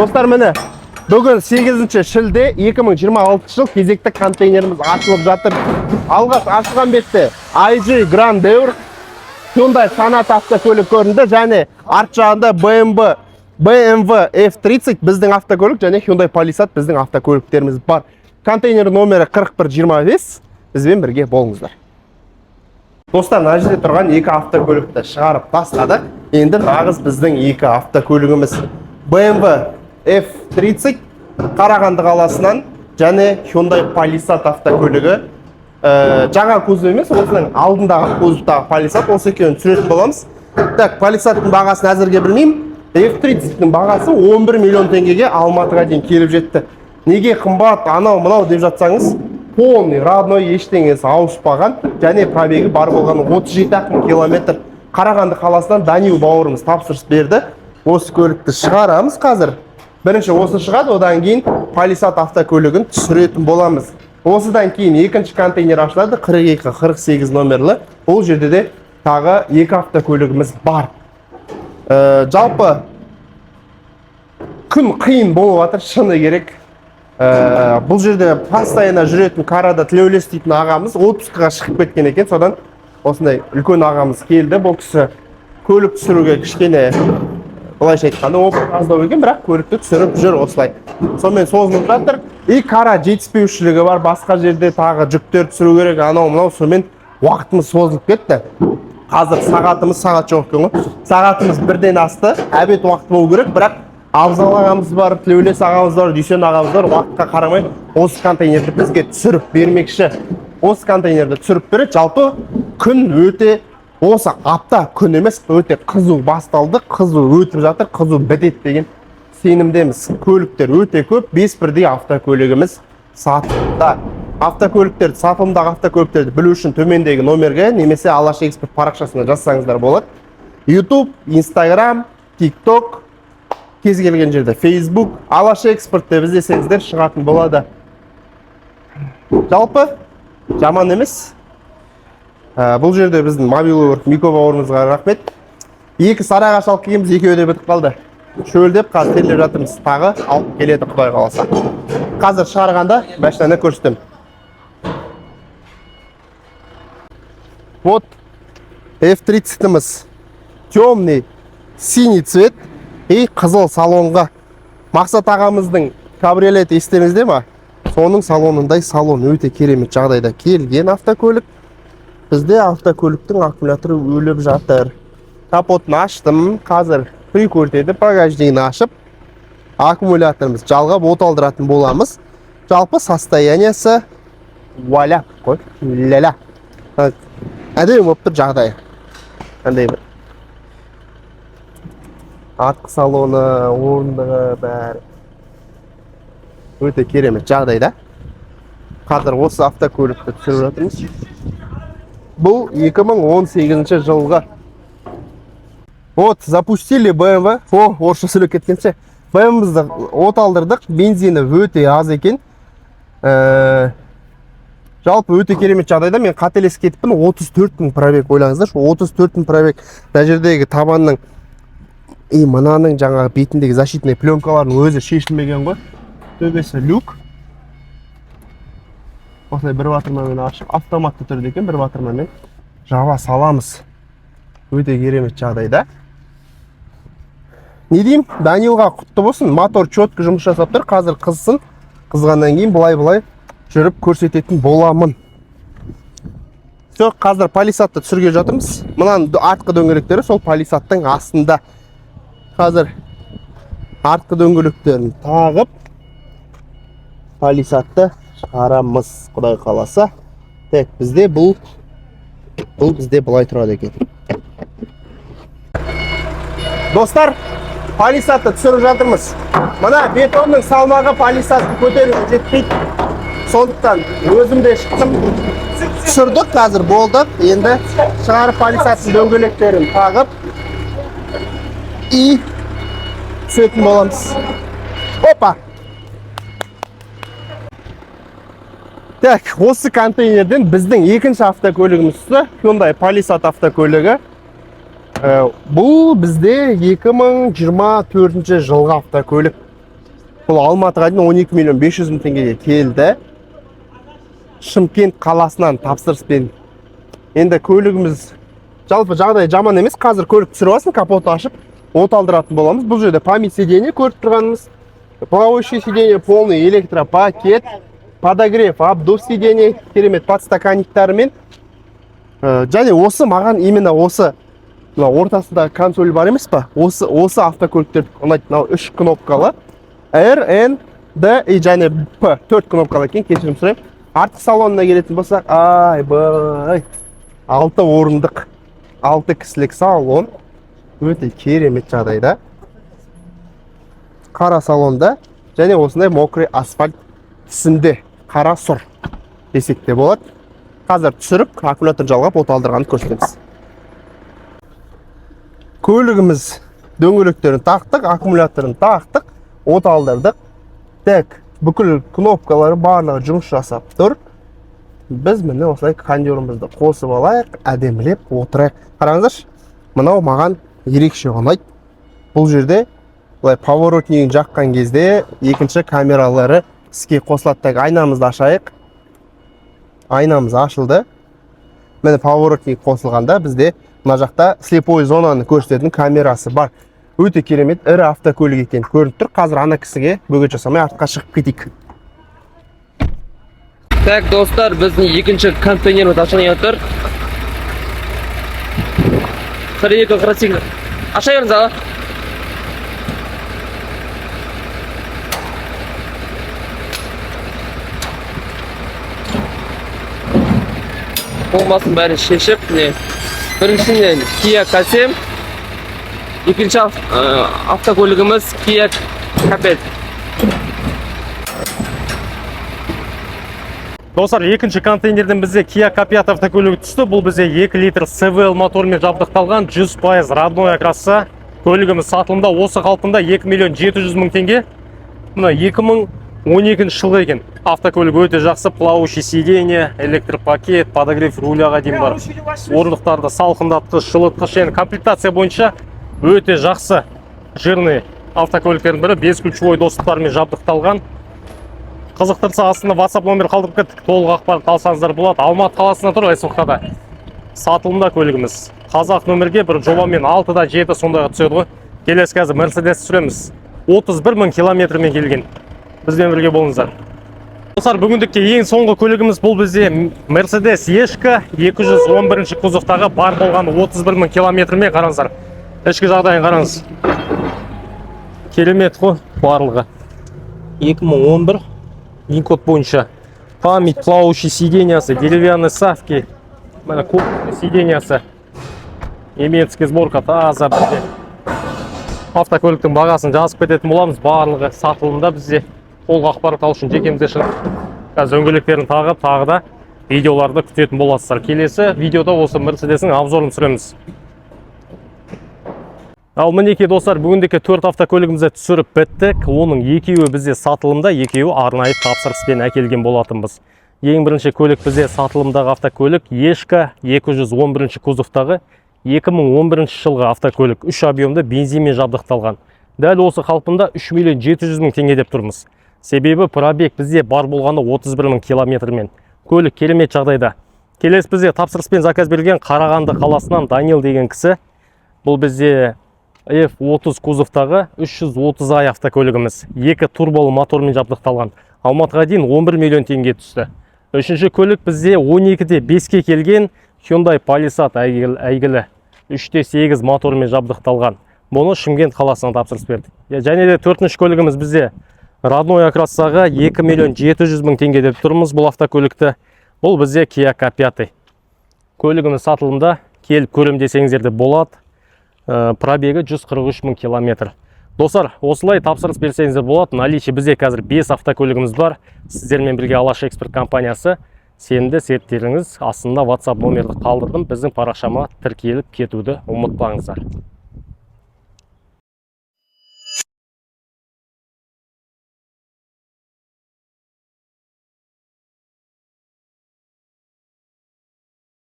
Достар, міне, бүгін 8 шілде 2026 жыл, кезекті контейнеріміз ашылып жатыр. Алғаш ашылған бетте IG Grandeur, Hyundai Sonata автокөлік көрінді және арт жағында BMW F30 біздің автокөлік және Hyundai Palisade біздің автокөліктеріміз бар. Контейнер номері 4125, бізбен бірге болыңыздар. Достар, мына жерде тұрған екі автокөлікті шығарып тастадық. Енді нағыз біздің екі автокөлігіміз BMW F30 Қарағанды қаласынан және Hyundai Palisade автокөлігі. Жаңа кузов емес, осының алдындағы кузовтағы Palisade, осы екеуін түсіретін боламыз. Так, Palisade-тың бағасын әзірге білмеймін. F30-тің бағасы 11 миллион теңгеге Алматыға дейін келіп жетті. Неге қымбат, анау мынау деп жатсаңыз, полный родной, ештеңесі ауыспаған және пробегі бар болғаны 37 ақ мың километр. Қарағанды қаласынан Данил бауырымыз тапсырыс берді. Осы көлікті шығарамыз қазір. Бірінші осы шығады, одан кейін Palisade автокөлігін түсіретін боламыз. Осыдан кейін екінші контейнер ашылады, 42-48 номерлі. Ол жерде де тағы екі автокөлігіміз бар. Жалпы күн қиын болып жатыр, шыны керек. Бұл жерде постоянно жүретін карада Тілеулес дейтін ағамыз отпускаға шығып кеткен екен. Содан осындай үлкен ағамыз келді. Бұл кісі көлік түсіруге кішкене, былайша айтқанда, опыт аздау екен, бірақ көлікті түсіріп жүр осылай. Сонымен созылып жатыр. И кара жетіспеушілігі бар, басқа жерде тағы жүктер түсіру керек, анау мынау, сонымен уақытымыз созылып кетті. Қазір сағатымыз, сағат жоқ екен ғой, сағатымыз бірден асты. Обед уақыты болу керек, бірақ Абзал ағамыз бар, Тілеулес ағамыз бар, Дүйсен ағамыз бар, уақытқа қарамай осы контейнерді бізге түсіріп бермекші. Осы контейнерді түсіріп береді. Жалпы күн өте, осы апта күн емес, өте қызу басталды, қызу өтіп жатыр, қызу бітеді деген сенімдеміз. Көліктер өте көп, бес бірдей автокөлігіміз сатылымда. Автокөліктерді, сатылымдағы автокөліктерді білу үшін төмендегі номерге немесе Алаш Экспорт парақшасына жазсаңыздар болады. YouTube, Instagram, TikTok, кез келген жерде, Facebook, Алаш Экспорт деп іздесеңіздер, шығатын болады. Жалпы жаман емес. Бұл жерде біздің мобилограф Мико бауырымызға рахмет. Екі Сарыағаш алып келгенбіз, екеуі де бітіп қалды. Шөлдеп қазір терлеп жатырмыз. Тағы алып келеді, құдай қаласа. Қазір шығарғанда машинаны көрсетемін. Вот F30-іміз, темный синий цвет и қызыл салонға. Мақсат ағамыздың кабриолет естеріңізде ма? Соның салонындай салон, өте керемет жағдайда келген автокөлік. Бізде автокөліктің аккумуляторы өліп жатыр. Капотын аштым, қазір прикурить етіп, багажнигін ашып, аккумуляторымызды жалғап, от алдыратын боламыз. Жалпы состояниесі вуаля қой, ля-ля. Әдемі болып тұр жағдайы. Қандай бір артқы салоны, орындығы, бәрі өте керемет жағдайда. Қазір осы автокөлікті түсіріп жатырмыз. Бұл 2018 жылғы. Вот, запустили BMW. О, орысша сөйлеп кеткенше. BMW-мізді от алдырдық. Бензині өте аз екен. Жалпы өте керемет жағдайда. Мен қателесіп кетіппін. 34 мың пробег, ойлаңыздаршы. 34 мың пробег. Мына жердегі табанның и мынаның жаңағы бетіндегі защитный пленкалардың өзі шешілмеген ғой. Төбесі люк. Осылай бір батырмамен ашып, автоматты түрде екен, бір батырмамен жаба саламыз. Өте керемет жағдайда. Не деймін, Данилға құтты болсын. Мотор четко жұмыс жасап тұр. Қазір қызсын, қызғаннан кейін былай былай жүріп көрсететін боламын. Все, қазір Палисадты түсіргелі жатырмыз. Мынаның артқы дөңгелектері сол Палисадтың астында. Қазір артқы дөңгелектерін тағып, Палисадты шығарамыз, құдай қаласа. Так, бізде бұл бізде былай тұрады екен. Достар, Палисадты түсіріп жатырмыз. Мына бетонның салмағы Палисадты көтеруге жетпейді. Сондықтан өзім де шықтым. Түсірдік, қазір болды. Енді шығарып, Палисадтың дөңгелектерін тағып и түсетін боламыз. Опа! Так, осы контейнерден біздің екінші автокөлігіміз түсті. Hyundai Palisade автокөлігі. Бұл бізде 2024 жылғы автокөлік. Бұл Алматыға дейін 12 миллион 500 мың теңгеге келді. Шымкент қаласынан тапсырыспен. Енді көлігіміз жалпы жағдай жаман емес. Қазір көлік түсіріп алсын, капот ашып, от алдыратын боламыз. Бұл жерде память сиденье көріп тұрғанымыз. Плавающий сиденье, полный электропакет, подогрев, обдув сиденье, керемет подстаканниктарымен. Және осы маған именно осы мына ортасындағы консоль бар емес па? Осы автокөліктер ұнайды. Мынау үш кнопкалы. R, N, D и және P. Төрт кнопкалы екен, кешірім сұраймын. Артқы салонына келетін болсақ, айбай. Алты орындық, алты кісілік салон. Өте керемет жағдайда. Қара салонда және осындай мокрый асфальт түсінде, қара сұр десек те болады. Қазір түсіріп, аккумулятор жалғап, от алдырғанды көрсетеміз. Көлігіміз дөңгелектерін тақтық, аккумуляторын тақтық, от алдырдық. Так, бүкіл кнопкалары барлығы жұмыс жасап тұр. Біз міне осылай кондерімізді қосып алайық, әдемілеп отырайық. Қараңыздаршы, мынау маған ерекше ұнайды. Бұл жерде былай поворотнигін жаққан кезде екінші камералары іске қосылады. Так, айнамызды ашайық. Айнамыз ашылды. Міне, поворотник қосылғанда бізде мына жақта слепой зонаны көрсететін камерасы бар. Өте керемет ірі автокөлік екен көрініп тұр. Қазір ана кісіге бөгет жасамай артқа шығып кетейік. Так, достар, біздің екінші контейнеріміз ашылып жатыр. 42, 48. Аша беріңіз, аға. Болмасын бәрін шешіп, міне. Біріншіден Kia K7, екінші автокөлігіміз Kia K5. Достар, екінші контейнерден бізде Kia K5 автокөлігі түсті. Бұл бізде 2 литр CVL мотормен жабдықталған, 100% родной окраса. Көлігіміз сатылымда, осы қалпында 2 миллион 700 мың теңге. Мына 2012 жылғы екен. Автокөлік өте жақсы, плавающий сиденье, электропакет, подогрев руляға дейін бар. Орындықтарды салқындатқыш, жылытқыш, және комплектация бойынша өте жақсы, жирный автокөліктердің бірі, бесключевой доступтармен жабдықталған. Қызықтырса, астында WhatsApp номер қалдырып кеттік, толық ақпарат алсаңыздар болады. Алматы қаласында тұр, СВХ-да. Сатылымда көлігіміз. Қазақ нөмірге бір жобамен 6-да 7 сондайға түседі ғой. Келесі қазір Мерседес түсіреміз. 31 мың километрмен келген. Бізбен бірге болыңыздар. Достар, бүгіндікке ең соңғы көлігіміз бұл бізде Mercedes Ешка 211 кузовтағы, бар болғаны 31 мың километрмен. Қараңыздар. Ішкі жағдайын қараңыз. Керемет қой барлығы. 2011 ВИН-код бойынша память, плавающий сиденьясы, деревянный вставки, міне, кожаный сиденьясы, немецкий сборка, таза бізде. Автокөліктің бағасын жазып кететін боламыз, барлығы сатылымда бізде. Толық ақпарат алу үшін жекемізге шығып, қазір дөңгелектерін тағып, тағы да видеоларды күтетін боласыздар. Келесі видеода осы Мерседестің обзорын түсіреміз. Ал мінекей, достар, бүгіндікке төрт автокөлігімізді түсіріп біттік. Оның екеуі бізде сатылымда, екеуі арнайы тапсырыспен әкелген болатынбыз. Ең бірінші көлік бізде сатылымдағы автокөлік Ешка 211 кузовтағы 2011 жылғы автокөлік, 3 объемды бензинмен жабдықталған. Дәл осы қалпында 3 миллион 700 мың теңге деп тұрмыз. Себебі пробег бізде бар болғаны 31 мың километрмен. Көлік керемет жағдайда. Келесі бізде тапсырыспен заказ берген Қарағанды қаласынан Данил деген кісі. Бұл бізде F30 кузовтағы 330 ай автокөлігіміз. Екі турболы мотормен жабдықталған. Алматыға дейін 11 миллион теңге түсті. Үшінші көлік бізде 12-де 5-ке келген Hyundai Palisade әйгілі 3-те 8 мотормен жабдықталған. Бұны Шымкент қаласынан тапсырыс берді. Және де төртінші көлігіміз бізде родной окрастағы 2 миллион 700 мың теңге деп тұрмыз бұл автокөлікті. Бұл бізде Kia K5. Көлігіміз сатылымда, келіп көрем десеңіздер де болады. Пробегі 143 мың километр. Достар, осылай тапсырыс берсеңіздер болады. Наличие бізде қазір 5 автокөлігіміз бар. Сіздермен бірге Алаш Эксперт компаниясы. Сенімді серіктеріңіз, астында WhatsApp номерді қалдырдым. Біздің парақшама тіркеліп кетуді ұмытпаңыздар.